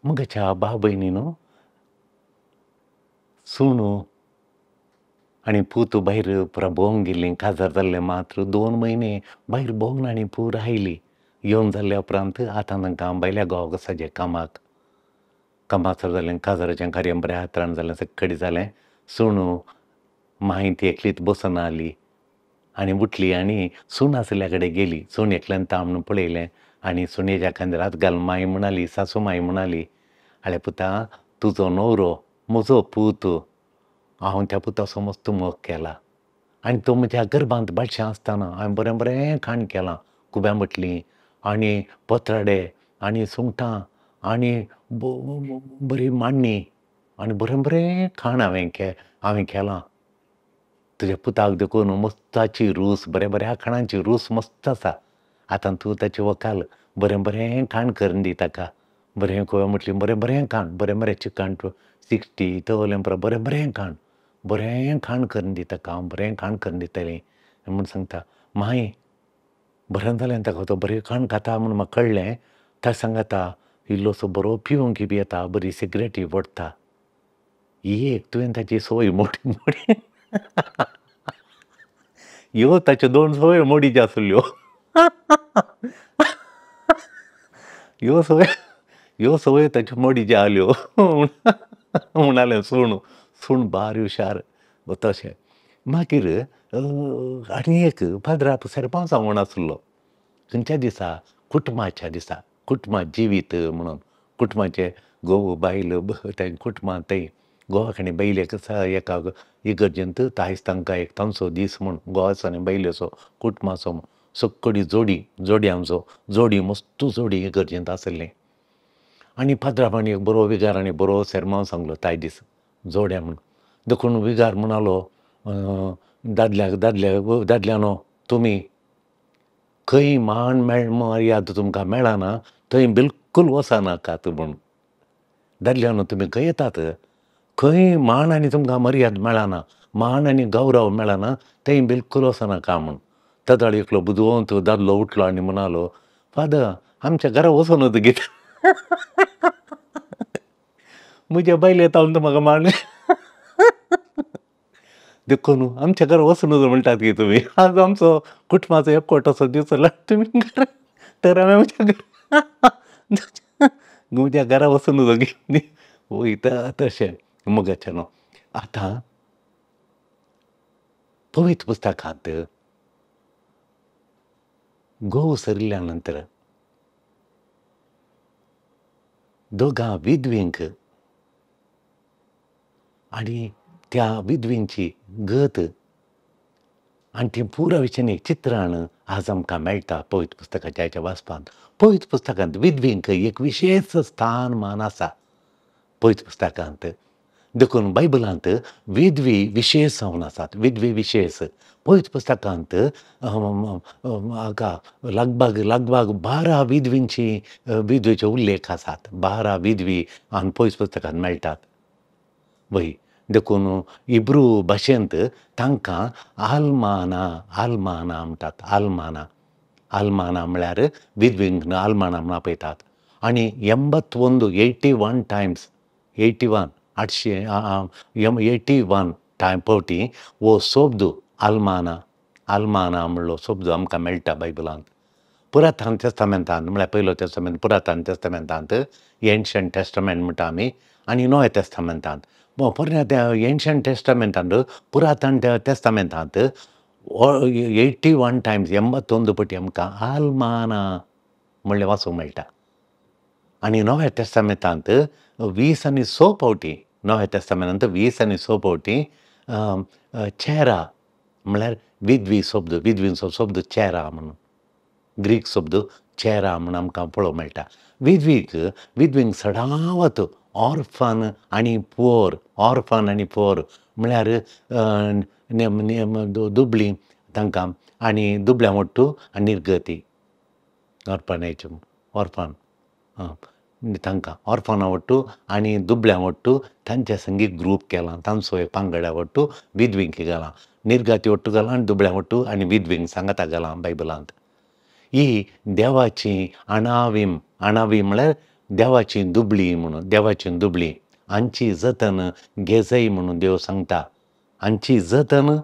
मुगाच्या भाव भयणीनो, सुणू आनी पूत भायर पुरा भोंवंक गेल्लीं. काजार जाल्लें मात्र 2 म्हयने भायर भोंवन आनी पुरा आयली. येवन जाल्ल्या उपरांत आतां तांकां भायल्या गांवाक वचपाचें कामाक. कामाचो जालें, काजाराचें कार्य बऱ्या आत्रान जालें, सक्कडी जालें. सुणू मांय ती एकलीच बसून आसली आनी उठली आनी सून आशिल्ल्या कडेन गेली. सून एकल्यान ता म्हणून पळयलें आनी सुनेच्या खांद्यार हात घालून माई म्हणाली, सासू माई म्हणाली, आळे पुता, तुजो न्हवरो म्हजो पूत, हांव त्या पुताचो मस्त मोग केला आनी तो म्हज्या गर्भांत बाळशें आसतना हांवें बरें बरें खाण केलां, कुब्या म्हटलीं आनी पत्राडे आनी सुंगटां आनी बरी माण्णी आनी बरें बरें खाण हांवें केलां. तुज्या पुताक देखून मस्ताची रूच, बऱ्या बऱ्या खाणांची रूच मस्त आसा. आतां तूं ताची व्हंकल, बरें बरें खाण करून दी ताका, बरें कुब्या म्हटलीं, बरें बरें खाण, बरें बरें चिकन 60 तवलें बरें बरें खाण, बरें खाण करून दी ताका, हांव बरें खाण करून दितलें म्हूण सांगता. माई बरें जालें ताका, तो बरें खाण खाता म्हूण म्हाका कळ्ळें. ताका सांगता इल्लोसो बरो पिवंक बी येता, बरी सिगरेटी ओडटा, ही एक तुवें ताची संवय मोडी मोडी ह्यो ताच्यो 2 संवय मोडीच्यो आसल्यो. ह्यो संवय, ह्यो संवय ताच्यो मोडीच्यो आसल्यो म्हणालें सूण. सूण बारी हुशार तशें. मागीर आनी एक पाद्राप सरपंच म्हूण आसलो. खंयच्या दिसा? कुटुंबाच्या दिसा, कुटुंबा जिवीत म्हणून, कुटुंबाचे घोव बायल तें कुटुंबां थंय घोवाक आनी बायलेक एका इगर्जेंत आयज तांकां एक तांचो दीस म्हूण, घोवाचो आनी बायलेचो कुटुंबाचो म्हूण सक्कडी जोडी, जोडयांचो जोडी, मस्त जोडी इगर्जेंत आसली. आनी पाद्राबान एक बरो विगार आनी बरो सेर्मांव सांगलो ताय दीस जोड्या म्हूण. देखून विगार म्हणालो, दादल्याक, दादल्या दादल्यानो, तुमी खंय मान मेळ मर्याद तुमकां मेळना थंय बिलकूल वचनाकात म्हूण. दादल्यानो तुमी खंय येतात, खंय मान आनी तुमकां मर्याद मेळना, मान आनी गौरव मेळना थंय बिलकूल वचनाका म्हूण. तदाळ एकलो बुदवंत दादलो उठलो आनी म्हणालो, फादर आमच्या घरा वचोन घेत म्हज्या बायले येता म्हाका मान देखून आमच्या घरा वचून म्हणटात की तुमी, आज आमचो कुटुंबाचो एकवट असो दीस जाला, तुमी घरा तर हांवें म्हज्या घरा म्हज्या घरा वचून वयता तशें मोगाचें न्हू. आतां पवित्र पुस्तकांत घोव सरिल्ल्या नंतर दोगां विधवींक आनी त्या विधवींची गत आनी ती पुरा विशयांनी चित्रण आज आमकां मेळटा पवित्र पुस्तकाच्या ह्या वाचपांत. पवित्र पुस्तकांत विधवींक एक विशेश स्थान मान आसा पवित्र पुस्तकांत. देखून बायबलांत विधवी विशेश जावन आसात, विधवी विशेश. पवित्र पुस्तकांत हाका लगभग लगभग 12 विधवींची विधवेचे उल्लेख आसात. 12 विधवी आनी पवित्र पुस्तकांत मेळटात. वय देखून हिब्रू भाशेंत तांकां आलमाना, आलमाना म्हणटात. आलमाना, आलमाना म्हळ्यार विधवींक आलमाना म्हूण आपयतात. आनी 81 81 टायम्स 81 800 81 टायम फावटी हो शब्द आलमाना, आलमाना म्हणलो शब्द आमकां मेळटा बायबलांत. पुरातन तेस्तामेंतांत म्हळ्यार पयलो तेस्तामेंत, पुरातन तेस्तामेंतांत एन्शंट टेस्टामेंट म्हणटा आमी, आनी नव्या तेस्तामेंतांत पोरण्या एन्शंट टेस्टामेंतांत पुरातन तेस्तामेंतांत 81 टायम्स 81 पटी आमकां आलमाना म्हणलें वाचूंक मेळटा. आनी नव्या तेस्तामेंतांत 20 आनी 6 फावटी, नव्या तेस्तामेंतांत 20 आनी 6 फावटी चेरा म्हळ्यार विधवी शब्द, विधवींचो शब्द चेरा म्हणून, ग्रीक शब्द चेरा म्हूण आमकां पळोवंक मेळटा. विधवीक, विधवींक सदांच ऑर्फन आनी पुअर, ऑर्फन आनी पुअर म्हळ्यार दुबळीं तांकां, आनी दुबळ्यां वट्टू आनी निर्गती, ऑर्फनेज, ऑर्फन तांकां ऑर्फना वट्टू आनी दुबळ्यां वट्टू तांच्या संगी ग्रूप केला, तांचो एक पांगड्या वट्टू विधवींक घाला, निर्गती वट्टू घाला आनी दुबळ्यां वट्टू आनी विधवींक सांगाता घाला बायबलांत. ही देवाची अणावीम, अणावी म्हळ्यार देवाची दुबळी म्हणून, देवाची दुबळी हांची जतन घेजय म्हणून देव सांगता. हांची जतन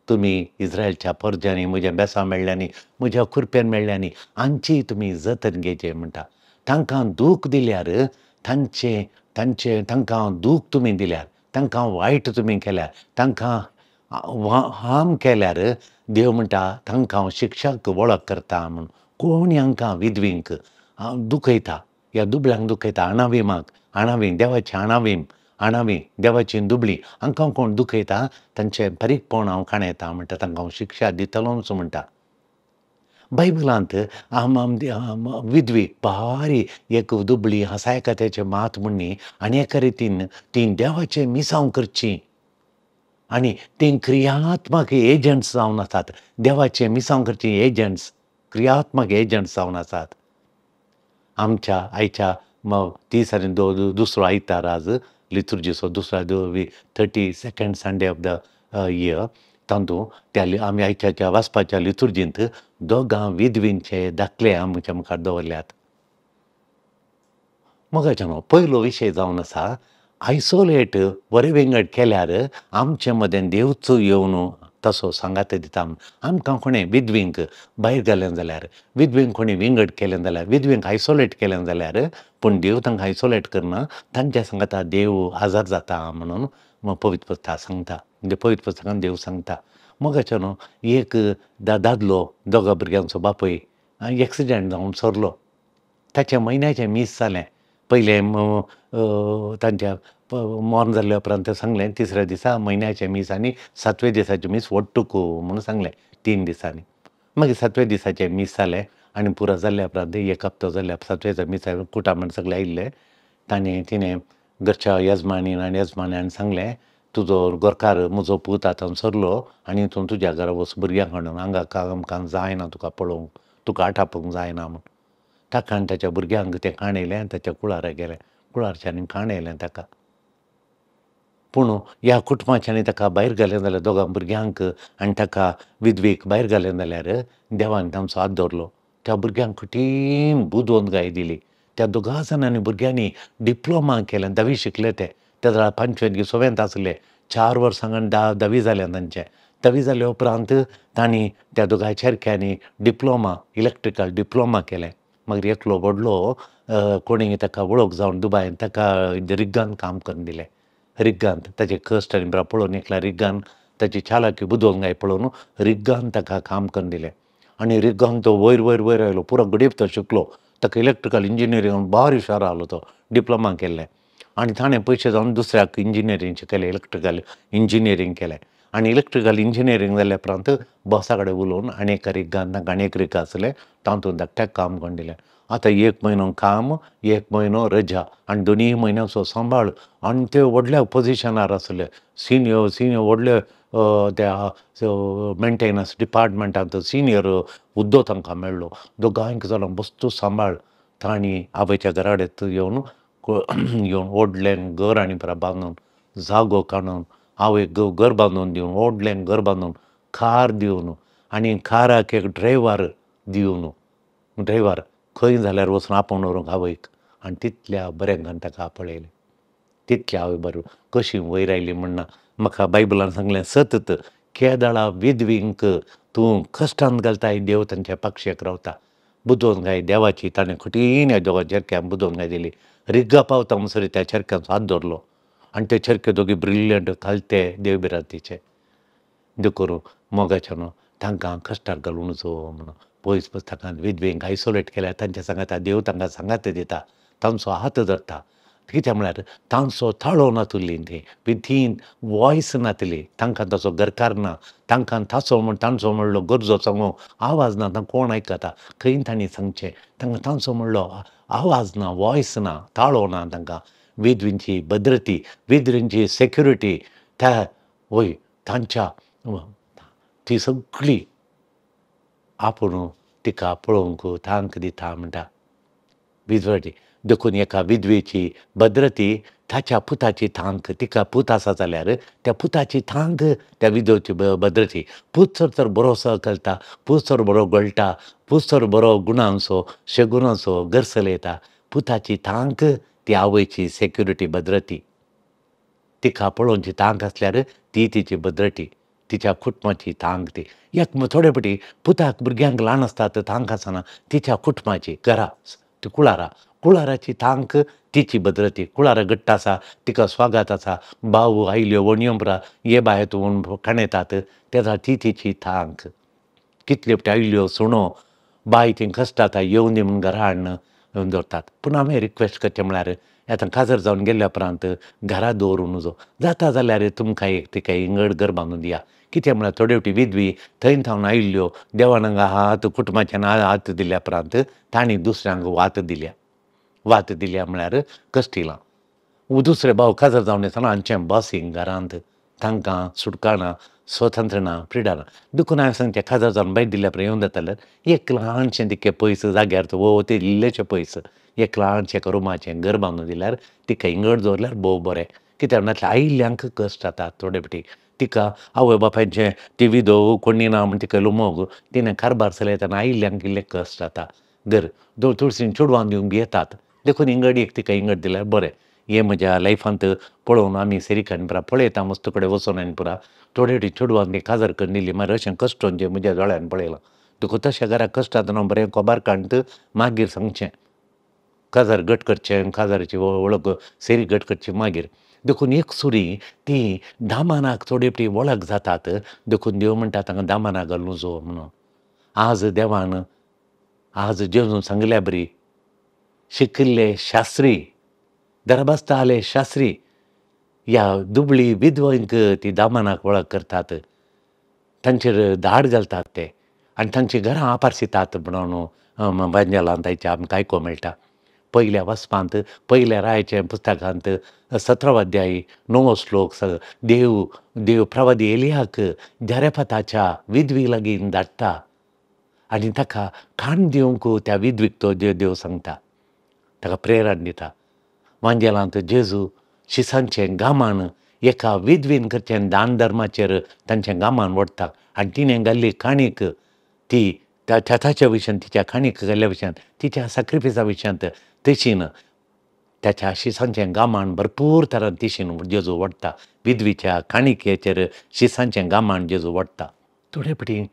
तुमी इस्रायलच्या पोरज्यांनी, म्हज्या बेसां मेळ्ळ्यांनी, म्हज्या कुरप्यान मेळ्ळ्यांनी हांची तुमी जतन घेवचें म्हणटा. तांकां दूख दिल्यार तांचे तांचे तांकां दूख तुमी दिल्यार, तांकां वायट तुमी केल्यार, तांकां हार्म केल्यार देव म्हणटा तांकां हांव शिक्षाक वळख करता म्हूण. कोण हांकां विधवींक दुखयता, ह्या दुबळ्यांक दुखयता, अणाविमाक, अणावी देवाची अणावीम, अणावी देवाची दुबळी हांकां कोण दुखयता तांचें बारीकपण हांव काणयता म्हणटा, तांकां हांव शिक्षा दितलोच म्हणटा. बायबलांत विधवी भारी एक दुबळी आसा एका तेचें मात म्हणणी आनी एका रितीन ती देवाचें मिसांव करची आनी तीं क्रियात्मक एजंट्स जावन आसात. देवाचें मिसांव करची एजंट्स, क्रियात्मक एजंट्स जावन आसात. आमच्या आयच्या 30 आनी दुसरो आयतार आज लितुर्जीचो दुसरो 32nd Sunday of the year, तातूंत त्या आमी आयच्या वाचपाच्या लितुर्जींत दोगां विधवींचे दाखले आमच्या मुखार दवरल्यात. मोगाच्यानो पयलो विशय जावन आसा आयसोलेट बरें विंगड केल्यार आमचे मदें देवच येवन तसो सांगात दिता. आमकां कोणें विधवींक भायर घालें जाल्यार, विधवींक कोणें विंगड केलें जाल्यार, विधवींक आयसोलेट केलें जाल्यार, पूण देव तांकां आयसोलेट करना, तांच्या सांगाता देव आजार जाता म्हणून पवित्र पुस्तक सांगता. म्हणजे पवित्र पुस्तकान देव सांगता. मोगाच्यानो एक दादलो दोगां भुरग्यांचो बापूय एक्सिडंट जावन सरलो. ताचें म्हयन्याचें मीस जालें. पयलें तांच्या मरण जाल्ल्या उपरांत सांगलें तिसऱ्या दिसा म्हयन्याचें मीस आनी सातव्या दिसाचें मीस वट्टूक म्हणून सांगलें 3 दिसांनी. मागीर सातव्या दिसाचें मीस जालें आनी पुरो जाल्ल्या उपरांत एक हप्तो जाल्ल्या सातव्या दिसा मीस कुटाम सगळें आयिल्लें. ताणें तिणें घरच्या येजमानीन आनी येजमान्यान सांगलें तुजो घरकार म्हजो पूत आतां सरलो आनी तूं तुज्या घरा वच भुरग्यांक हाडून, हांगा आमकां जायना तुका पळोवंक, तुका आटापूंक जायना म्हूण. ताका आनी ताच्या भुरग्यांक तें काणयलें आनी ताच्या कुळारा गेलें. कुळारच्यांनी काणयलें ताका. पूण ह्या कुटुंबाच्यांनी ताका भायर घालें जाल्यार दोगां भुरग्यांक आनी ताका विधवेक भायर घालें जाल्यार देवान तांचो हात दवरलो. त्या भुरग्यांक कठीण बुदवंत गाय दिली. त्या दोगां जाणांनी भुरग्यांनी डिप्लोमा केलें, धावी शिकले ते. त्या वेळार पांचवेंत की सवेंत आसले. 4 वर्सां आनी धावी जालें तांचें. धावी जाले उपरांत तांणी त्या दोगां चेरक्यांनी डिप्लोमा, इलेक्ट्रिकल डिप्लोमा केलें. मागीर एकलो व्हडलो कोणी ताका वळख जावन दुबायन ताका रिग्गान काम करून दिलें. रिग्गान ताचे कश्ट आनी पळोवन एकल्या रिग्गान ताची चालाकी बुदवंत गाय पळोवन रिग्गान ताका काम करून दिलें. आनी रिग्गान तो वयर वयर वयर आयलो, पुरो गडीप तो शिकलो. ताका इलेक्ट्रिकल इंजिनियरींग भारी हुशार आहलो तो, डिप्लोमा केल्लें. आनी ताणें पयशे जावन दुसऱ्याक इंजिनियरींग शिकयलें, इलेक्ट्रिकल इंजिनियरींग केलें. आनी इलेक्ट्रिकल इंजिनियरींग जाल्या उपरांत बॉसा कडेन उलोवन आनी एका रिग्गान तांकां आनी एक रिग्गा आसलें तातूंत धाकट्याक काम करून दिलें. आतां 1 म्हयनो काम, 1 म्हयनो रजा आनी 2 म्हयन्याचो सांबाळ. आनी ते व्हडल्या पोजिशनार आसले, सिनियर सिनियर व्हडले त्या मेंटेनन्स डिपार्टमेंटांत सिनियर हुद्दो तांकां मेळ्ळो. दोगांयक जालो बस्तू सांबाळ. तांणी आवयच्या घरा कडेन येवन येवन व्हडलें घर आनी परा बांदून, जागो काडून आवयक घर बांदून दिवन, व्हडलें घर बांदून, कार दिवन आनी काराक एक ड्रायव्हर दिवन, ड्रायव्हर खंय जाल्यार वचून आपोवन व्हरूंक आवयक. आनी तितल्या बऱ्यांकान ताका पळयलें, तितल्या आवय बरें कशी वयर आयली म्हणना. म्हाका बायबलान सांगलें सतत केदळा विधवींक तूं कश्टांत घालताय, देव तांच्या पक्षेक रावता. बुदवंत गाय देवाची ताणें कठीण ह्या दोगां चेरक्यांक बुदवंत गाय दिली. रिग्गा पावता म्हणसर त्या चेरक्यांचो हात दवरलो आनी ते चेरके दोगी ब्रिलियंट खालते देव भिरांतीचे. देखून मोगाच्या न्हू तांकां कश्टाक घालूं नजो म्हणून पयस पुस्तकांत विधवेंक आयसोलेट केल्यार तांच्या सांगाता देव तांकां सांगात दिता, तांचो हात धरता. कित्याक म्हळ्यार तांचो ताळो नातुल्ली ती विथीन वॉयस नातली, तांकां ताचो घरकार ना, तांकां ताचो म्हण तांचो म्हणलो गरजो सांगू आवाज ना, तांकां कोण आयकता खंय तांणी सांगचें, तांकां तांचो म्हणलो आवाज ना, वॉयस ना, ताळो ना तांकां. विधवींची भद्रती, विधवींची सेक्युरिटी त्या वय तांच्या ती सगळी आपूण तिका पळोवंक तांक दिता म्हणटा विधवटी. देखून एका विधवेची भद्रती ताच्या पुताची तांक, तिका पूत आसा जाल्यार त्या पुताची तांक त्या विधवेची भद्रती. पूत सर तर बरो चलता, पूत सर बरो गळटा, पूत सर बरो गुणांचो शेगुणांचो घर चलयता, पुताची तांक ती आवयची सेक्युरिटी भद्रती. तिका पळोवची तांक आसल्यार ती तिची भद्रती, तिच्या कुटुंबाची तांक ती. एक थोडे फावटी पुताक भुरग्यांक ल्हान आसतात तांक आसना, तिच्या कुटुंबाची घरा ती कुळारा, कुळाराची तांक तिची भद्रती. कुळारा घट्ट आसा, तिका स्वागत आसा, भाव आयल्यो वणयो पुरा ये बाये तूं म्हूण काणयतात तेन्ना ती तिची तांक. कितल्यो फावटी आयल्यो सुणो बाय ती कश्टाता येवनी म्हूण घरा हाडून दवरतात. पूण हांवें रिक्वेस्ट करचें म्हळ्यार आतां काजार जावन गेल्या उपरांत घरा दवरूं नजो, जाता जाल्यार तुमकां एक तिका इंगड घर बांदून दिया. कितें म्हळ्यार थोड्यो फावटी विधवी थंय थावन आयिल्ल्यो देवान हांगा हात कुटुंबाच्यान हात दिल्या उपरांत तांणी दुसऱ्यांक वात दिल्या. वात दिल्या म्हळ्यार कश्टिलां. दुसरे भाव काजार जावन येतना हांचें बॉसींग घरांत तांकां सुटका ना, स्वतंत्र ना, फ्रिडम ना. देखून हांवें सांगचें काजार जावन भायर दिल्या उपरांत येवन जाता जाल्यार एक ल्हानशें तिका पयस जाग्यार वो ते इल्लेशें पयस एक ल्हानशें एका रुमाचें घर बांदून दिल्यार तिका इंगड दवरल्यार भोव बरें. कित्याक नातल्यार आयिल्ल्यांक कश्ट जाता थोडे फावटी. तिका आवय बापायचें ती विधव कोणी ना म्हूण तिका मोग तिणें कारबार चलयतना आयिल्ल्यांक इल्लें कश्ट जाता. घर तुळशीन चेडवां दिवंक भियेतात, देखून इंगड एक तिका इंगड दिल्यार बरें. हें म्हज्या लायफांत पळोवन आमी सेरिकान पुरा पळयता मस्त कडेन वचोन आनी पुरा थोडे फावटी चेडवांक ती काजार करून दिली मागीर अशें कश्ट म्हज्या दोळ्यान पळयलां. देखून तशें घरा कश्ट जातना बरें कोबार काडट मागीर सांगचें काजार घट करचें, काजाराची वळख सेरी घट करची मागीर. देखून एक सुरी ती दामानाक थोडे फावटी वळख जातात, देखून देव म्हणटा तांकां दामानाक घालूं जो म्हणून. आज देवान आज जेजून सांगल्या बरी शिकिल्ले शास्त्री दरबस्ताले शास्त्री ह्या दुबळी विधवांक ती दामानाक वळख करतात, तांचेर धाड घालतात ते आनी तांची घरां आपारसितात म्हणून बांजालांत तांच्या आमकां आयकूंक मेळटा. पयल्या वाचपांत पयल्या रायाच्या पुस्तकांत 17 अध्याय 9 श्लोक देव देव प्रवादी एलियाक जरेफताच्या विधवी लागीं धाडटा आनी ताका खाण दिवंक त्या विधवीक तो देव सांगता, ताका प्रेरणा दिता. वांजेलांत जेजू शिसांचें गामान एका विधवीन करचें दान धर्माचेर तांचें गामान वडटा आनी तिणें घाल्ली काणीक ती ताच्या विशयांत तिच्या काणीक घाल्ल्या विशयांत तिच्या साक्रिफिसा विशयांत तशीन त्याच्या शिसांचें गामान भरपूर तरान तिशीन जेजू वडटा. विधवीच्या काणिकेचेर शिसांचें गामान जेजू वडटा. थोडे फावटी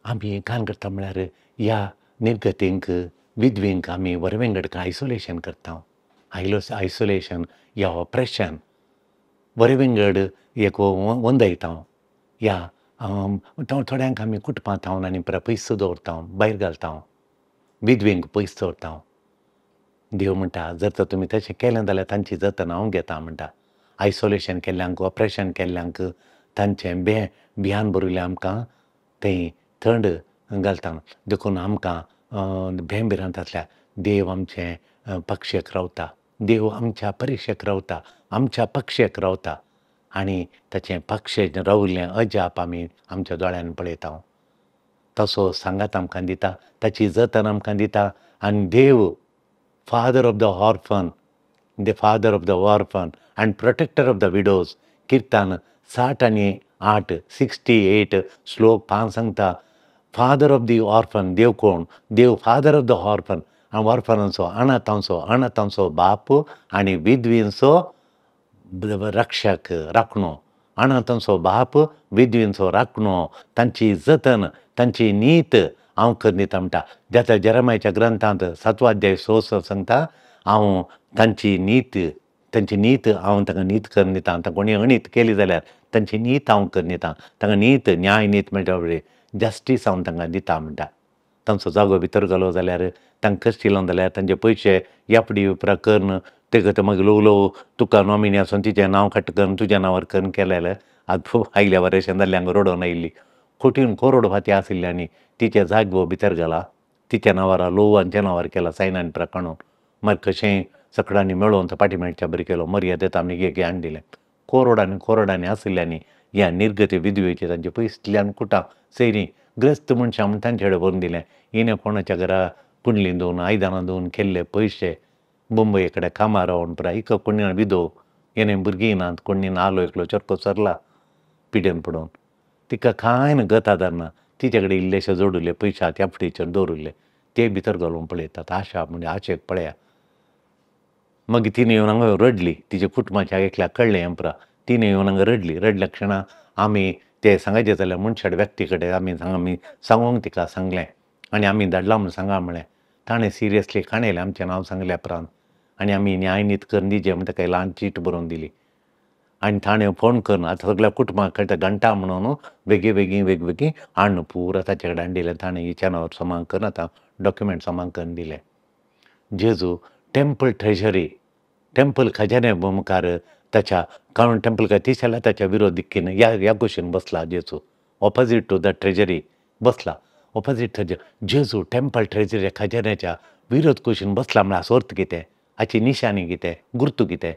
आमी कान करता म्हळ्यार ह्या निर्गतींक विधवींक आमी वरवेंगड आयसोलेशन करता. आयसोलेशन या ऑपरेशन वरविंगड एक वंदयता या थोड्यांक आमी कुटुंबांत थावन आनी पयस दवरता, भायर घालता, विधवींक पयस दवरता. देव म्हणटा जर तर तुमी तशें केलें जाल्यार तांची जतन हांव घेता म्हणटा. आयसोलेशन केल्ल्यांक ऑपरेशन केल्ल्यांक तांचें बें भियान भरिल्लें आमकां थंय थंड घालता. देखून आमकां भें भिरांत आसल्यार देव आमचें पक्षेक रावता, देव आमच्या परिक्षेक रावता, आमच्या पक्षेक रावता आनी ताचें पक्षे राविल्लें अजाप आमी आमच्या दोळ्यान पळयता. तसो सांगात आमकां दिता, ताची जतन आमकां दिता. आनी देव father of the orphan, the father of the orphan and protector of the widows. किर्तन 68 68 श्लोक 5 सांगता फादर ऑफ the orphan. देव कोण? देव फादर ऑफ the orphan. आनी ऑर्फनांचो अनाथांचो अनाथांचो बाप आनी विधवींचो रक्षक राखणो. अनाथांचो बाप विधवींचो राखणो, तांची जतन तांची नीत हांव करून दिता म्हणटा. जाता जेरेमायाच्या ग्रंथांत 7 अध्याय 6 सांगता हांव तांची नीत तांची नीत हांव तांकां नीत करून दिता. तांकां कोणी अनीत केली जाल्यार तांची नीत हांव करून दिता. तांकां नीत न्याय नीत म्हणटा पळय जस्टीस हांव तांकां दिता म्हणटा. तांचो जागो भितर घालो जाल्यार तांकां कश्ट दिलो जाल्यार तांचे पयशे एफडी उपरा करून ते मागीर ल्हव ल्हव तुका नॉमिनी आसून तिचें नांव काडटा करून तुज्या नांवार करून केलें जाल्यार आतां आयल्या वरेशें जाल्लें हांगा रडोवन आयिल्ली कोटीन करोड फाती आशिल्ली आनी तिचे जागो भितर घाला तिच्या नांवार ल्हव हांच्या नांवार केला सायनान प्रकाणून मागीर कशेंय सकडांनी मेळोवन तो पाटी मेळच्या बरी केलो मर्यादेत आमी एक हाडून दिलें. करोडांनी करोडांनी आशिल्ल्यांनी ह्या निर्गती विधवेचे तांचे पयसल्यान कुटां सैरी ग्रस्त मनशां म्हूण तांचे कडेन व्हरून दिलें. हिणें कोणाच्या घरा कुंडलीन दवरून आयदनां दवरून केल्ले पयशे मुंबय कडेन कामां रावन पुराय इक कोणी विधव हेणें भुरगीं नात कोणी आलो एकलो चरको सरला पिड्यान पडून तिका कांय ना गत आदार ना. तिचे कडेन इल्लेशे जोडिल्ले पयशे एफडीचेर दवरिल्ले ते भितर घालून पळयतात. आशा म्हणजे आशेक पळया मागीर तिणें येवन हांगा रडली, तिच्या कुटुंबाच्या एकल्याक कळ्ळें हें पुरा. तिणें येवन हांगा रडली. रडल्या क्षणा आमी ते सांगायचें जाल्यार मनशाड व्यक्ती कडेन आमी आमी सांगूंक तिका सांगलें आनी आमी धाडलां म्हूण सांगा म्हळें. ताणें सिरियसली काणयलें आमचें नांव सांगल्या उपरांत आनी आमी न्यायनीत करून दिजे म्हूण ताका ल्हान चीट बरोवन दिली. आनी ताणें फोन करून आतां सगळ्या कुटुंबाक कळटा घंटा म्हणून बेगी बेगीन बेगी बेगीन हाडून पुरा ताचे कडेन हाडून दिलें. ताणें हिच्या नांवार जमा करून आतां डॉक्युमेंट जमा करून दिलें. जेजू टेम्पल ट्रेजरी, टेम्पल खजाने मुखार ताच्या कारण टेम्पल काय तीस जाल्यार ताच्या विरोध दिक्कीन ह्या ह्या कुशीन बसला जेजू, ऑपोजीट टू the treasury बसला. ऑपोजीट ट्रेजरी जेजू टेम्पल ट्रेजरी खजान्याच्या विरोध कुशीन बसला म्हळ्यार हाचो अर्थ कितें, हाची निशाणी कितें, गुर्तू कितें?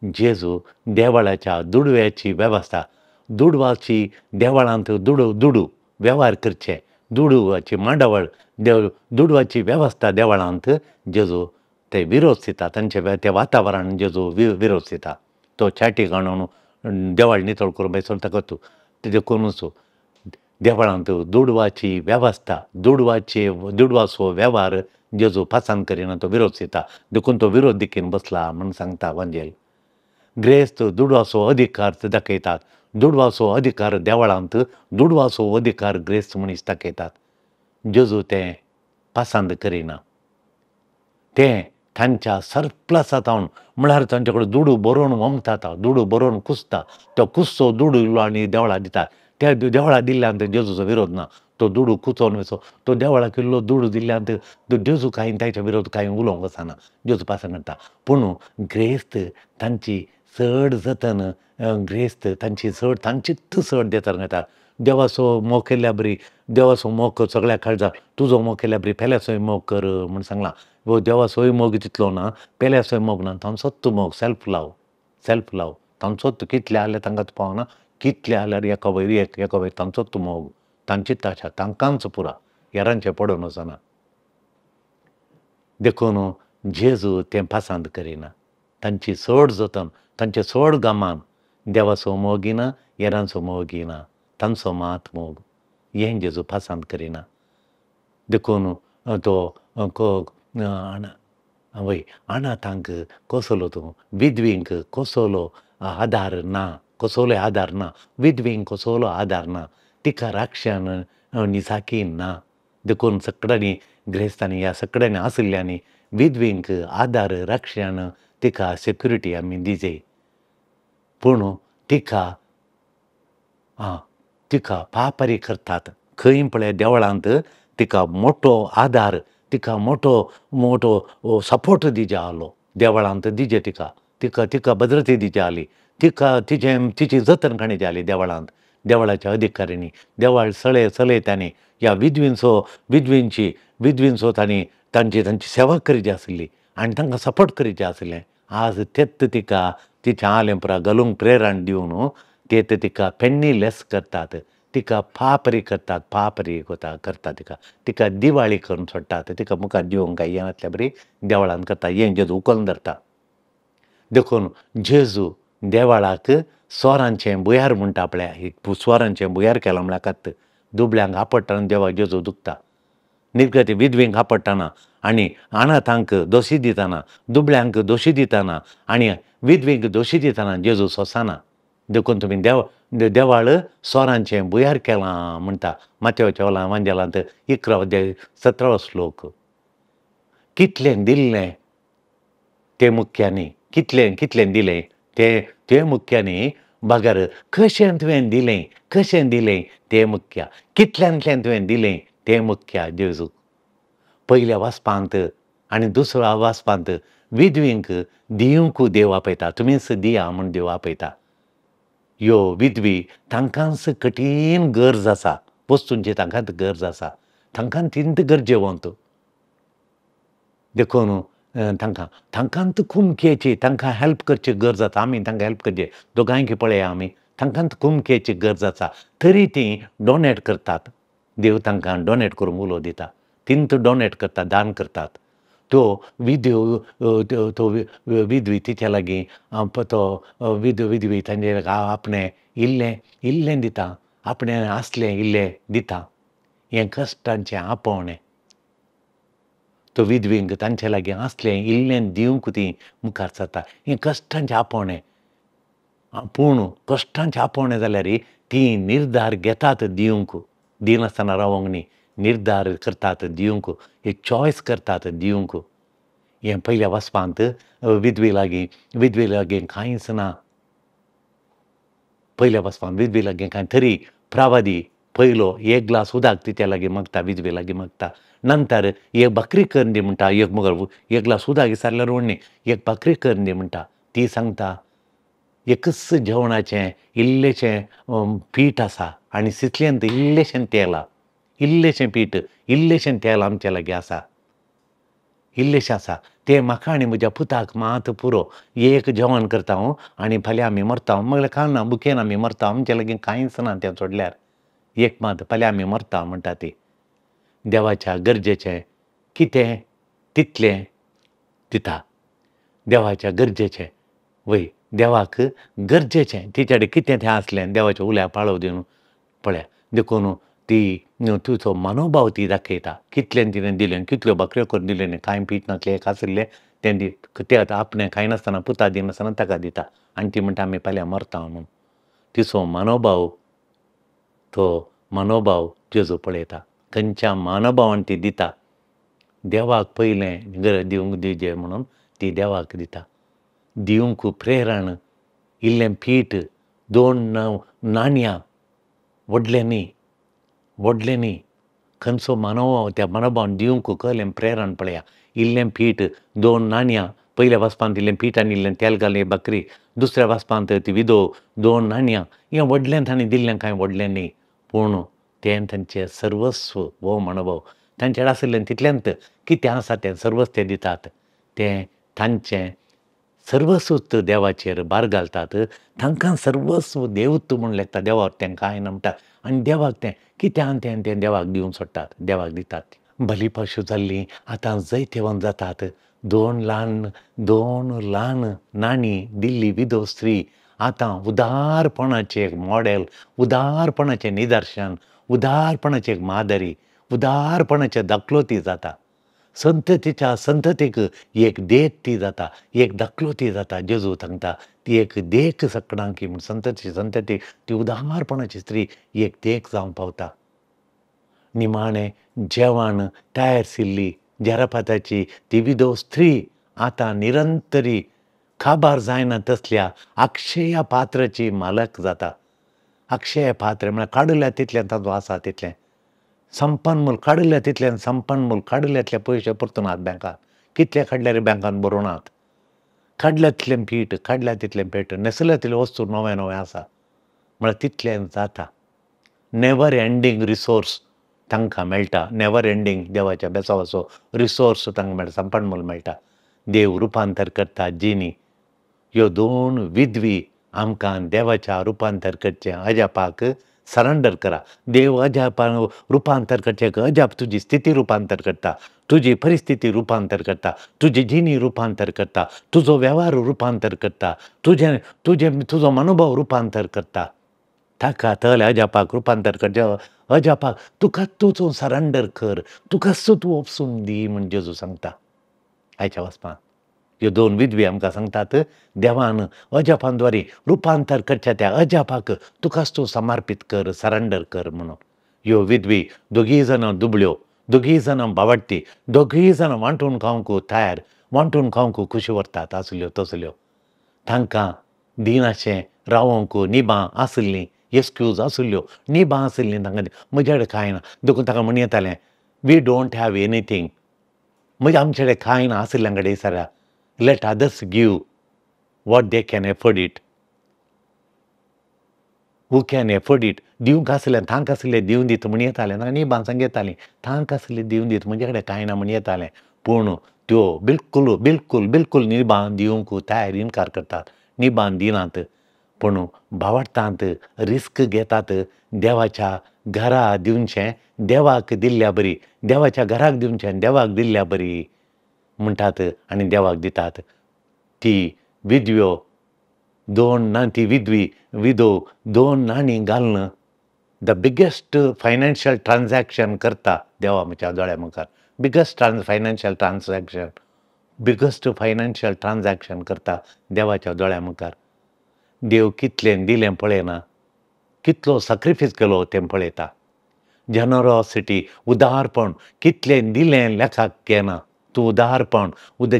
जेजू देवळाच्या दुडव्याची वेवस्था, दुडवाची देवळांत दुडू दुडू वेव्हार करचे, दुडवाची मांडावळ, दुडवाची वेवस्था देवळांत जेजू ते विरोध दिता. तांचे ते वातावरण जेजू विरोध दिता. तो चाटी काडून देवळ नितळ करून बेसोन ताका तूं देखूनच देवळांत दुडवाची वेवस्था, दुडवाचे दुडवाचो वेव्हार जेजू पसंत करिना, तो विरोध दिता. देखून तो विरोध दिकेन बसला म्हूण सांगता वांजेल. ग्रेस्त दुडवाचो अधिकार दाखयतात, दुडवाचो अधिकार देवळांत, दुडवाचो अधिकार ग्रेस्त मनीस दाखयतात. जेजू तें पसंत करिना. तें तांच्या सरप्लसा जावन म्हळ्यार तांचे कडेन दुडू बरोवन वमतात, दुडू बरोवन कुसता, तो कुसचो दुडू इल्लो आनी देवळा दितात. त्या देवळा दिल्ल्यान जेजूचो विरोध ना, तो दुडू कुचोवन वचो, तो देवळाक इल्लो दुडू दिल्ल्यान जेजू कांय ताच्या विरोध कांय उलोवंक वचना, जेजू पासां करता. पूण ग्रेस्त तांची चड जतन, ग्रेस्त तांची चड तांचीच चड जतन घेता. देवाचो मोग केल्ल्या बरी, देवाचो मोग सगळ्याक कळटा, तुजो मोग केल्ल्या बरी पेल्याचोय मोग कर म्हूण सांगलां. देवाचोय मोग तितलो ना, पेल्याचोय मोग ना, तांचोच मोग, सेल्फ लव, सेल्फ लव तांचोच. कितले आहल्यार तांकां पावना, कितले आहल्यार एका वयर एक, एका वयर तांचोच मोग, तांचीच आशा, तांकांच पुरा, हेरांचें पडून वचना. देखून जेजू तें पसंत करिना. तांची चड जतन, तांचें चड गमान, देवाचो मोगी ना, हेरांचो मोगी ना, तांचो मात मोग, हें जेजू पसंत करिना. देखून तो वय अनाथांक कसलो तूं, विधवींक कसलो आदार ना, कसलोय आदार ना, विधवींक कसलो आदार ना, तिका राक्षण निसाकी ना. देखून सगळ्यांनी ग्रेस्तांनी ह्या सगळ्यांनी आशिल्ल्यांनी विधवींक आदार राक्षण तिका सेक्युरिटी आमी दिजे. पूण तिका तिका पापरी करतात. खंय पळय देवळांत तिका मोठो आदार, तिका मोठो मोठो सपोर्ट दिजे आहलो देवळांत दिजे तिका, तिका तिका भद्रती दिजे आहली, तिका तिचें तिची जतन काणी जाली देवळांत, देवळाच्या अधिकाऱ्यांनी, देवळ सळे चलयतांनी ह्या विधवींचो विधवींची विधवींचो तांणी तांची तांची सेवा करीची आसली आनी तांकां सपोर्ट करीचें आसलें. आज तेच तिका तिच्या आलें पुरा घालूंक प्रेरण दिवन तेच तिका पेन्नी लेस करतात, तिका पापरी करतात, पापरी करता तिका, तिका दिवाळी करून सोडटात, तिका मुखार दिवंक काय येनातल्या बरी देवळान करता, हें जेजू उखलून धरता. देखून जेजू देवळाक स्वरांचें भुंयार म्हणटा आपल्या, स्वरांचें भुंयार केलां म्हळ्यार कात दुबळ्यांक आपडटना देवाक जेजू दुखता, निर्गती विधवींक आपडटना आनी अनाथांक दोशी दितना, दुबळ्यांक दोशी दितना आनी विधवींक दोशी दितना जेजू सोंसना. देखून तुमी देवाळ स्वरांचें भुंयार केलां म्हणटा मातेवाच्या वांजेलांत 11 अध्याय 17 श्लोक. कितलें दिल्लें तें मुख्यांनी, कितलें कितलें दिलें तें तें मुख्यांनी, बगर कशें तुवें दिलें, कशें दिलें तें मुख्य, कितल्यांतल्यान तुवें दिलें तें मुख्य. जेजू पयल्या वाचपांत आनी दुसऱ्या वाचपांत विधवींक दिवंक देव आपयता, तुमीच दिया म्हूण देव आपयता. ह्यो विधवी तांकांच कठीण गरज आसा, वस्तूंची तांकांच गरज आसा, तांकां तींत गरजेवंत. देखून तांकां तांकांच कुमकेची, तांकां हेल्प करची गरज आसा. आमी तांकां हेल्प करचे, दोगांयकी पळया आमी, तांकांच कुमकेची गरज आसा, तरी तीं डोनेट करतात. देव तांकां डोनेट करूंक उलो दिता, तींत डोनेट करतात, दान करतात. तो विधव तो विधवी तिच्या लागीं तो विधवी तांचे आपणें इल्लें इल्लें दिता, आपणें आसलें इल्लें दिता. हें कश्टांचें आपोवणें. तो विधवींक तांचे लागीं आसलें इल्लें दिवंक ती मुखार सरता. हें कश्टांचें आपोवणें, पूण कश्टांचें आपोवणें जाल्यार ती निर्धार घेतात दिवंक, दिनासतना रावोंक न्ही, निर्धार करतात दिवंक, एक चॉयस करतात दिवंक. हें पयल्या वाचपांत विधवी लागीं, विधवी लागीं कांयच ना. पयल्या वाचपांत विधवी लागीं कांय तरी प्रावादी पयलो एक ग्लास उदक तिच्या लागीं मागता, विधवी लागीं मागता. नंतर एक भाकरी करून दी म्हणटा, एक मगर एक ग्लास उदक विचारल्यार व्हडली एक भाकरी करून दी म्हणटा. ती सांगता एकच जेवणाचें इल्लेशें पीठ आसा आनी सितलेंत इल्लेशें तेल, इल्लेशें पीठ इल्लेशें तेल आमचे लागीं आसा, इल्लेशें आसा तें म्हाका आनी म्हज्या पुताक मात पुरो. एक जेवण करता हांव आनी फाल्यां आमी मरता, म्हळ्यार कांय ना, भुकेन आमी मरता, आमचे लागीं कांयच ना तें सोडल्यार, एक मात फाल्यां आमी मरता म्हणटा ती. देवाच्या गरजेचें कितें तितलें दिता, देवाच्या गरजेचें वय, देवाक गरजेचें तिचे कडेन कितें तें आसलें देवाच्या उल्याक पाळो दिवन पळया. देखून ती तुजो मनोभाव ती दाखयता, कितलें तिणें दिलें, कितल्यो भाकऱ्यो करून दिल्यो न्ही, कांय पीठ नासलें, एक आशिल्लें तें तें आतां आपणें खायनासतना पुता दिनासतना ताका दिता आनी ती म्हणटा आमी फाल्यां मरता म्हणून. तिचो मनोभाव, तो मनोभाव जेजू पळयता, खंयच्या मनोभावान ती दिता. देवाक पयलें गरज दिवंक दिवचें म्हणून ती देवाक दिता. दिवंक प्रेरण इल्लें पीठ, 2 नाणयां, व्हडलें न्ही, व्हडलें न्ही, खंयचो मनोभाव, त्या मनोभावान दिवंक कहलें प्रेरण पळया. इल्लें पीठ, 2 नाणयां, पयल्या वाचपांत इल्लें पीठ आनी इल्लें तेल घालें भाकरी, दुसऱ्या वाचपांत ती विधव 2 नाणयां. हें व्हडलें तांणी दिल्लें कांय व्हडलें न्ही, पूण तें तांचें सर्वस्व. हो मनोभाव तांचे कडेन आशिल्लें तितलेंच, कितें आसा तें सर्वस्व ते दितात, तें तांचें सर्वस्व देवाचेर भार घालतात. तांकां सर्वस्व देवत्व म्हूण लेखता, देवाक तें कांय ना म्हणटा आनी देवाक तें कितें आसा तें तें देवाक दिवन सोडटात, देवाक दितात. बलिपाशू जाल्लीं आतां जैतेवंत जातात. 2 ल्हान नाणी दिल्ली विधव स्त्री आतां उदारपणाचें एक मॉडेल, उदारपणाचें निदर्शन, उदारपणाचें एक मादरी, उदारपणाचें दाखलो ती जाता. संततीच्या संततीक एक देख ती जाता, एक दाखलो ती जाता. जेजू सांगता ती एक देख सकडांकी म्हूण, संतती संतती ती उदारपणाची स्त्री एक देख जावंक पावता. निमाणें जेवण तयार आशिल्ली जरापाताची ती विधव स्त्री आतां निरंतरी काबार जायना तसल्या अक्षय पात्राची मालक जाता. अक्षय पात्र म्हळ्यार काडल्या तितलें ताजो आसा तितलें संपन्मूल, काडल्या तितल्यान संपन्मूल, काडल्या तितले पयशे परतूनात बँकान, कितले काडल्यार बँकान बरोवनात. काडल्या तितलें पीठ, काडल्या तितलें पेट, न्हेसल्या तितले वस्तू नवें नवें आसा, म्हळ्यार तितलें जाता. नेवर एंडींग रिसोर्स तांकां मेळटा, नेवर एंडींग देवाच्या बेसावाचो रिसोर्स तांकां मेळटा, संपन्मूल मेळटा. देव रुपांतर करता जिनी. ह्यो 2 विधवी आमकां देवाच्या रुपांतर करचें अजापाक सरेंडर करा. देव अजापान रुपांतर करचें, अजाप तुजी स्थिती रुपांतर करता, तुजी परिस्थिती रुपांतर करता, तुजी जिणी रुपांतर करता, तुजो वेव्हार रुपांतर करता, तुजें तुजें तुजो मनोभाव रुपांतर करता. ताका तले अजापाक रुपांतर करचें, अजापाक तुका तूं सरेंडर कर, तुकाच तूं ओपसून दी म्हूण जेजू सांगता आयच्या वाचपांत. ह्यो 2 विधवी आमकां सांगतात देवान अजापांद्वारे रुपांतर करच्या त्या अजापाक तुकाच तूं समर्पीत कर, सरेंडर कर म्हणून. ह्यो विधवी दोगीय जाणां दुबळ्यो, दोगीय जाणां बावडटी, दोगीय जाणां वांटून खावंक तयार, वांटून खावंक खुशी व्हरतात आसल्यो तसल्यो. तांकां दिनाशें रावोंक निबां आसलीं, एक्सक्यूज आसल्यो, निबां आसलीं तांकां, म्हजे कडेन कांय ना. देखून तांकां म्हण येतालें we don't have anything, म्हणजे आमचे कडेन कांय ना आशिल्ल्यां कडेन विचारया. Let others give what they can afford it. Who can afford it? दिवंक आसलें, तांक आसलें दिवन दीत म्हण येतालें, तांकां निबां सांग येतालीं, तांक आसलें दिवन दीत, म्हजे कडेन कांय ना म्हण येतालें. पूण त्यो बिलकुल बिलकुल बिलकुल निबां दिवंक तयार इनकार करतात, निबां दिनात. पूण भावार्थांत रिस्क घेतात, देवाच्या घरा दिवचें देवाक दिल्ल्या बरी, देवाच्या घराक दिवचें देवाक दिल्ल्या बरी म्हणटात आनी देवाक दितात. ती विधव्यो 2 ना, ती विधवी विधव 2 नाणीं घालून the biggest financial transaction करता देवा म्हज्या दोळ्या मुखार. Biggest financial transaction, biggest financial transaction करता देवाच्या दोळ्या मुखार. देव कितलें दिलें पळयना, कितलो सॅक्रिफायस केलो तें पळयता. जनरोसिटी, उदारपण, कितलें दिलें लेखाक घेना तूं. उदारपण,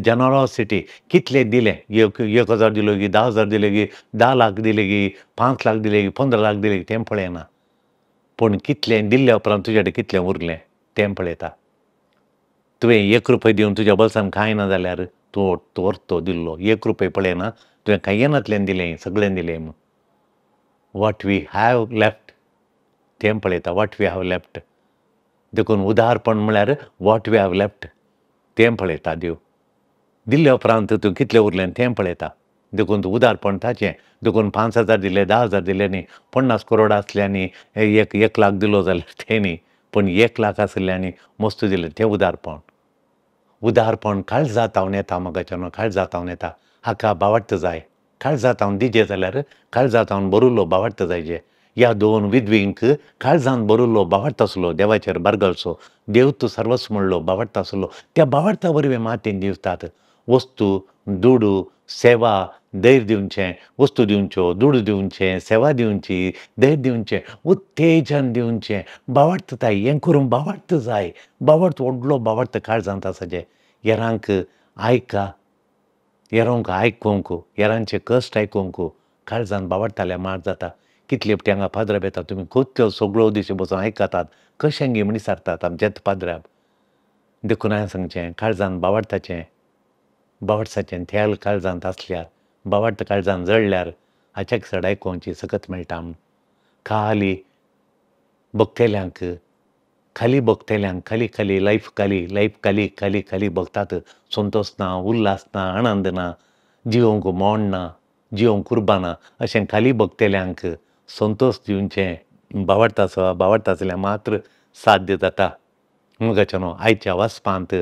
जनरोसिटी, कितलें दिलें, 1,000 दिलो की 10,000 दिले की 10 लाख दिले की 5 लाख दिले की 15 लाख दिले की तें पळयना, पूण कितलें दिल्ल्या उपरांत तुजे कडेन कितलें उरलें तें पळयता. तुवें 1 रुपये दिवन तुज्या बोल्सान कांय ना जाल्यार तूं तोर दिल्लो 1 रुपये पळयना, तुवें कांय नातलें दिलें, सगळें दिलें म्हूण. What we have left तें पळयता, what we have left. देखून उदारपण म्हळ्यार what we have left तें पळयता देव. दिल्ल्या उपरांत तूं कितलें उरलें तें पळयता. देखून तूं उदारपण ताचें. देखून 5,000 दिले, 10,000 दिले न्ही, 50 करोड आसले आनी 1 लाख दिलो जाल्यार तें न्ही, पूण 1 लाख आसले आनी मस्त दिलें तें उदारपण. उदारपण काळजांत येता मगाच्यान, काळजांत येता. हाका बावडत जाय, काळजांत दिजे जाल्यार काळजांत बरुल्लो बावडत जायजे. ह्या 2 विधवींक काळजांत बरुल्लो बावडत आसलो, देवाचेर बारगलचो, देव तूं सर्वस्व म्हणलो बावडत आसलो. त्या बावडता वरवीं मातीन दिवतात वस्तू, दुडू, सेवा, धैर्य दिवचें, वस्तू दिवच्यो, दुडू दिवचें, सेवा दिवची, धैर्य दिवचें, उत्तेजन दिवचें, बावडत जाय. हें करूंक बावडत जाय, बावडत व्हडलो बावडत काळजांत आसाचें. हेरांक आयका, हेरांक आयकूंक, हेरांचे कश्ट आयकूंक काळजांत बावडताल्या मार जाता. कितले फावटी हांगा पाद्राब येता, तुमी कोत्यो सगळ्यो दिशी बसून आयकतात, कशें गी म्हण विचारतात आमचेच पाद्राब. देखून हांवें सांगचें, काळजांत बावडताचें, बावडसाचें तेल काळजांत आसल्यार, बावडत काळजांत जळ्ळ्यार हाच्याक चड आयकोवची सकत मेळटा म्हूण. खाली बघतल्यांक, खाली बघतल्यांक, खाली खाली लायफ, खाली लायफ, खाली खाली खाली बघतात, संतोश ना, उल्हास ना, आनंद ना, जिवंक मोड ना, जिवंक कुर्बा ना, अशें खाली बघतल्यांक संतोश दिवचें बावडता, बावडता आसल्यार मात्र साध्य जाता. मगाच्या न्हू आयच्या वाचपांत,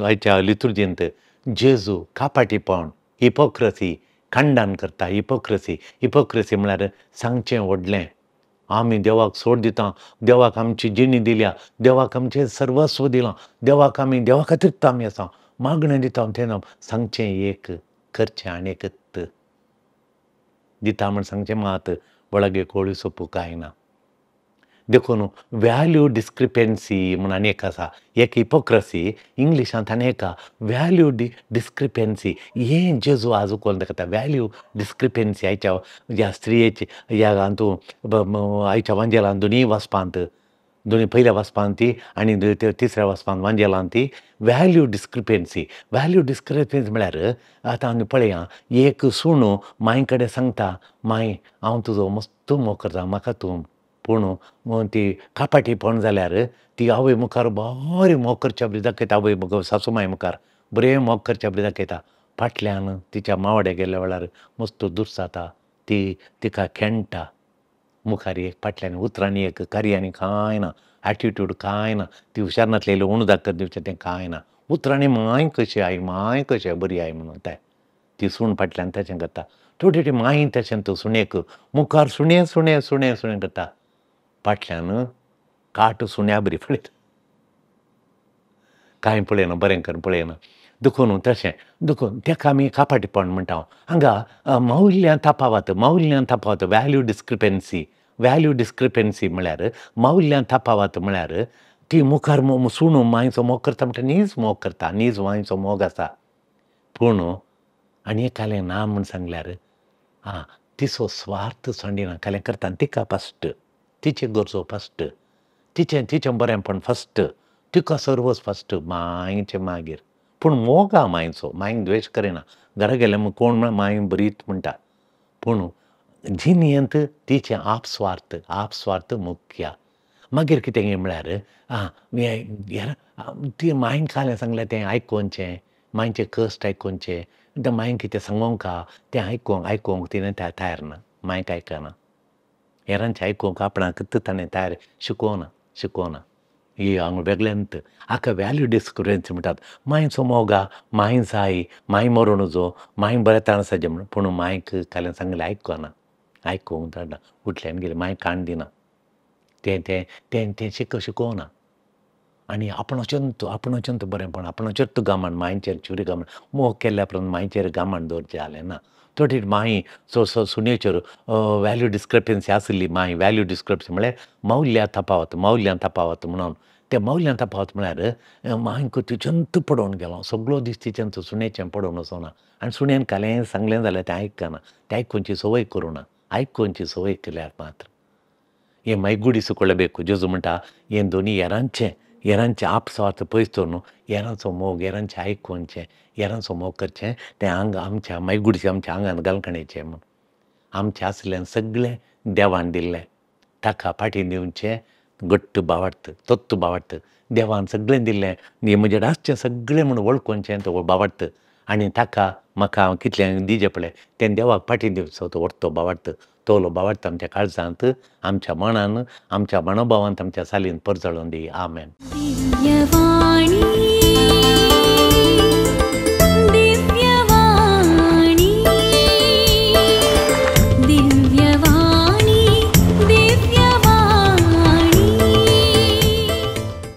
आयच्या लितुर्जींत जेजू कापाटीपण, हिपोक्रसी खंडन करता. हिपोक्रसी, हिपोक्रसी म्हळ्यार सांगचें व्हडलें, आमी देवाक सोड दिता, देवाक आमची जिणी दिल्या, देवाक आमचें सर्वस्व दिलां, देवाक आमी, देवा खातीर आमी आसा, मागणें दिता तें सांगचें एक, करचें आनी एकत. दिता म्हण सांगचें मात, वळगे कोळी सोपूं कांय ना. देखून व्हॅल्यू डिस्क्रिपेन्सी म्हूण आनी एक आसा, एक हिपोक्रसी इंग्लिशांत आनी एक व्हॅल्यू डिस्क्रिपेन्सी. हें जेजू आज उखलून दाखयता व्हॅल्यू डिस्क्रिपेन्सी. आयच्या ह्या स्त्रियेची ह्या हातूंत आयच्या वांजेलान दोनूय वाचपांत, दोनूय पयल्या वाचपांत ती आनी तिसऱ्या वाचपांत वांजेलान ती व्हॅल्यू डिस्क्रिपेन्सी. व्हॅल्यू डिस्क्रिपेन्सी म्हळ्यार आतां आमी पळया, एक सुणो मांय कडेन सांगता, मांय हांव तुजो मस्त मोग करता, म्हाका तूं. पूण ती कापाटीपण जाल्यार ती आवय मुखार बरी मोग करच्या बरी दाखयता, आवय मुखार, सासू माय मुखार बरें मोग करच्या बरी दाखयता. फाटल्यान तिच्या मावड्या गेल्ल्या वेळार मस्त दुर्साता, ती तिका खेणटा. मुखार एक, फाटल्यान उतरांनी एक, कार्यांनी कांय ना, एटिट्यूड कांय ना, ती हुशार नासलेली उणू दाखत दिवचें तें कांय ना. उतरांनी मांय कशी आई, मांय कशी बरी आई म्हणून ताय ती सूण फाटल्यान तशें करता. थोडी थोडी मांय तशें तो सुणेक मुखार सुणें सुणें सुणें सुणें करता, फाटल्यान काट सुण्या बरी पळयता, कांय पळयना, बरें करून पळयना. देखून तशें, देखून तेका आमी कापाटीपण म्हणटा. हांगा मौल्यां तफावत, मौल्यां तफावत, व्हॅल्यू डिस्क्रिपेन्सी. व्हॅल्यू डिस्क्रिपेन्सी म्हळ्यार मौल्यां तफावत म्हळ्यार ती मुखार सुणो मांयचो मोग करता म्हणटा, नीज मोग करता, नीज मांयचो मोग आसा, पूण आनी एकालें ना म्हूण सांगल्यार आं तिचो स्वार्थ सांडिना, कालें करता तिका फस्ट, तिचे गरजो फस्ट, तिचें तिचें बरेंपण फस्ट, तिका सर्वस फस्ट, मांयचें मागीर. पूण मोग आहा मांयचो, मांयक द्वेश करिना, घरा गेल्यार कोण म्हळ्यार मांय बरीच म्हणटा, पूण जिणेंत तिचें आपस्वार्थ, आपस्वार्थ मुख्य. मागीर कितें म्हळ्यार आं ती मांयक कालें सांगलें तें आयकोवचें, मांयचें कश्ट आयकोवचें, तें मांयक कितें सांगोंक आहा तें आयकोंक आयकोंक तिणें तयार ना, मांयक आयकना, हेरांचें आयकूंक आपणाक ताणें तयार शिकोवना, शिकोवना. ही हांगा वेगळ्यांत हाका व्हॅल्यू डिस्क्रिपेन्सी म्हणटात. मांयचो मोग आहा, मांय जाय, मांय मरूं नजो, मांय बरें ताणसाचें म्हूण, पूण मांयक कालें सांगलें आयकना, आयकूंक जाणा, उठल्यान गेलें, मांय कान दिना, तें तें तें तें शिकोवना. आनी आपणाचेंत आपणाचेंत बरेंपण आपणाचेर गामान मांयचेर चुरी गामान मोग केल्ल्या उपरांत मांयचेर गामान दवरचें जालें ना. थोडी माई चडसो सुनेचेर वेल्यू डिस्क्रपन्सी आसली माई वेल्यू डिस्क्रपन्सी म्हळ्यार मौल्या तफावत मौल्यां तफावत म्हणून ते मौल्यां तफावत म्हळ्यार मांयक तिचेंत पडोवन गेलो सगळो दीस तिचेंत सुनेचें पडोवन वचना आनी सुनेन कालें सांगलें जाल्यार तें आयकना, तें आयकुची संवय करूं ना, आयकुची संवय केल्यार मात्र हें मयगुडी जेजू म्हणटा हें दोनी येरांचें येरांचें आपस्वार्थ पयस दवरून येरांचो मोग येरांचें आयकुचें येरांचो मोग करचें तें आंग आमच्या मायगुडीचें आमच्या आंगान घालकणेचें म्हूण आमचें आसलें सगळें देवान दिल्लें ताका फाटीं दिवचें घट्ट भावार्थ तत्व भावार्थ देवान सगळें दिल्लें हें म्हजें आसचें सगळें म्हूण वळखुचें तो भावार्थ आनी ताका म्हाका कितलें दिजें पळय तें देवाक फाटीं दिवचो तो व्हडतो भावार्थ तोलो भावार्थ आमच्या काळजांत आमच्या मनान आमच्या मनोभावांत आमच्या सालीन परजळोन दी. आमेन. दिव्यवाणी.